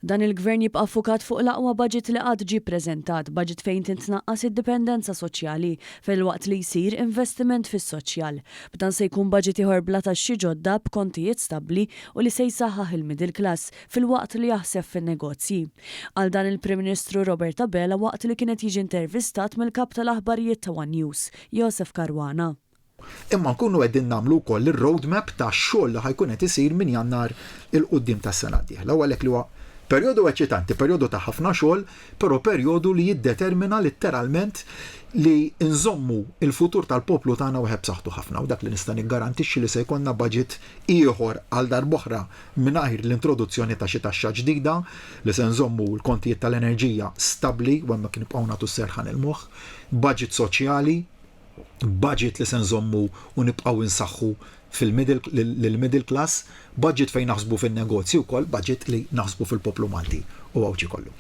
Dan il-Gvern jibqa' ffukat fuq l-aqwa budget li qatt ġie ppreżentat, budget fejn tintnaqqas id-dipendenza soċjali, filwaqt li jsir investiment fis-soċjal. B'dan se jkun budget ieħor bla taxxi ġodda, b'kontijiet stabbli u li se jsaħħaħ il-middle class, filwaqt li jaħseb fin-negozji. Qal dan il-Prim Ministru Robert Abela waqt li kien qed jiġi intervistat mill-Kap tal-Aħbarijiet ta' one News, Josef Caruana. Imma nkunu qegħdin nagħmlu wkoll ir-roadmap tax-xogħol li ħa jkun qed isir minn Jannar 'il quddiem tas-sena d-dieħla u għalhekk li huwa perjodu eċċitanti, perjodu ta' ħafna xogħol, però perjodu li jiddetermina litteralment li nżommu l-futur tal-poplu tagħna wieħed b'saħħtu ħafna u dak li nista' niggarantixxi li se jkollna budget ieħor għal darb'oħra mingħajr l-introduzzjoni ta' xi taxxa ġdida, li se nżommu l-kontijiet tal-enerġija stabbli u hemmhekk nibqgħu nagħtu s-serħan il-moħħ, budget soċjali, budget li se nżommu u nibqgħu nsaħħu fil-middle lill-middle class, budget fejn naħsbu fin-negozji wkoll, budget li naħsbu fil-poplu Malti u Għawdxi kollu.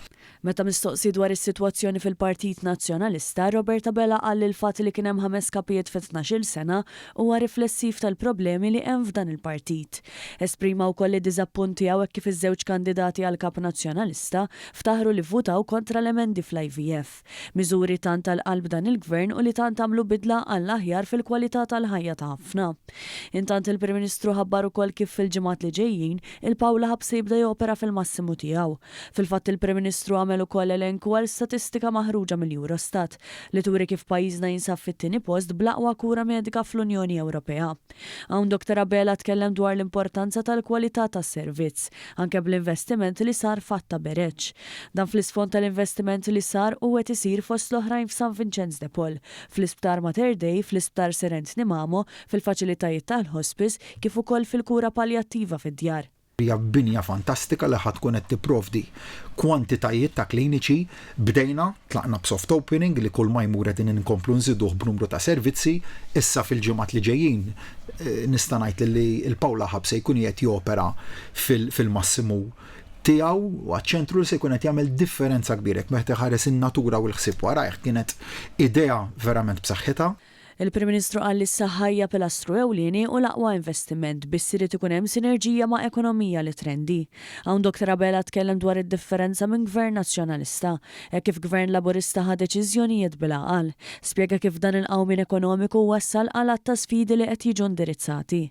Meta mistoqsi dwar is-sitwazzjoni fil-Partit Nazzjonalista, Robert Abela qal li l-fatt li kien hemm ħames kapijiet fi tnax-il sena huwa riflessiv tal-problemi li hemm f'dan il-partit. Esprima wkoll id-diżappunt tiegħu hekk kif iż-żewġ kandidati għal Kap Nazzjonalista ftaħru li vvutaw kontra l-emendi fl-IVF. Miżuri tant għal qalb dan il-Gvern u li tant għamlu bidla għall-aħjar fil-kwalità tal-ħajja ta' ħafna. Intant il-Prim Ministru ħabbar ukoll kif fil-ġimgħat li ġejjin, il-Paola Hub se jibda jopera fil-massimu tiegħu. Fil-fatt il-Prim Ministru għamel ukoll elenku għal statistika maħruġa mill-Eurostat li turi kif pajjiżna jinsab fit-tieni post bl-aqwa kura medika fl-Unjoni Ewropea. Hawn Dottor Abela tkellem dwar l-importanza tal-kwalità tas-servizz, anke bl-investiment li sar f'għadd ta' bereġ. Dan fl-isfond tal-investiment li sar u qed isir fost l-oħrajn f'San Vinċenz de Paul, fl-Isptar Mater Dei, fl-Isptar Sir Anthony Mamo, fil-faċilitajiet tal-hospice, kif ukoll fil-kura paljattiva fid-djar. Hija binja fantastika li ħa tkun qed tipprovdi kwantitajiet ta' kliniċi. Bdejna, tlaqna b'soft opening li kull ma jmur qegħdin inkomplu nżiduh b'numru ta' servizzi. Issa fil-ġimgħat li ġejjin nista' ngħid li l-Paola Hub se jkun qiegħed jopera fil-massimu tiegħu u għaċ-ċentru li se jkun qed jagħmel differenza kbira jekk wieħed iħares in-natura u l-ħsieb warajh kienet idea verament b'saħħitha. Il-Prim Ministru qal li s-saħħa hija pilastru ewlieni u l-aqwa investiment, biss irid ikun hemm sinerġija ma' ekonomija li trendi. Hawn Dottor Abela tkellem dwar id-differenza minn Gvern Nazzjonalista, hekk kif Gvern Laburista ħa deċiżjonijiet bil-għaqal. Spjega kif dan il-qawmien ekonomiku wassal għal għadd ta' sfidi li qed jiġu indirizzati.